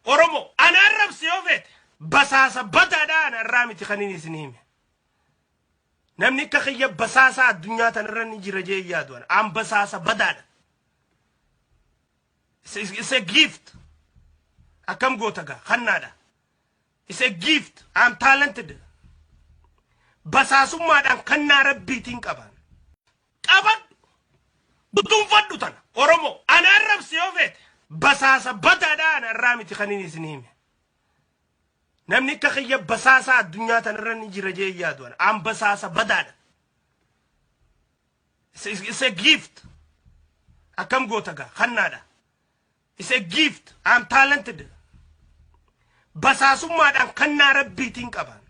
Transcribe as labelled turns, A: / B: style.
A: Oromoo ana arrabsi yoo feete basaasa badaadha ana irraa miti kan inni isin hime. Namni akka kiyya basaasa addunyaa tanarra ni jira jee yaadu ana. An basaasa badaadha. It's a gift. Akkam goota gaa kannaadha. It's a gift. I'm talented. Basaasummaadhaan kannaa rabbiitiin qaban. Qabadhu. Guduunfadhu tana. Oromoo. Ana arrabsi yoo feete. Basaasa badaadha ana irraa miti kan inni isin hime. Namni akka kiyya basaasa addunyaa tanarra ni jira jee yaadu ana. An basaasa badaadha. It's a gift. Akkam goota gaa kannaadha. It's a gift. I'm talented. Basaasummaadhaan kannaa rabbiitiin qaban.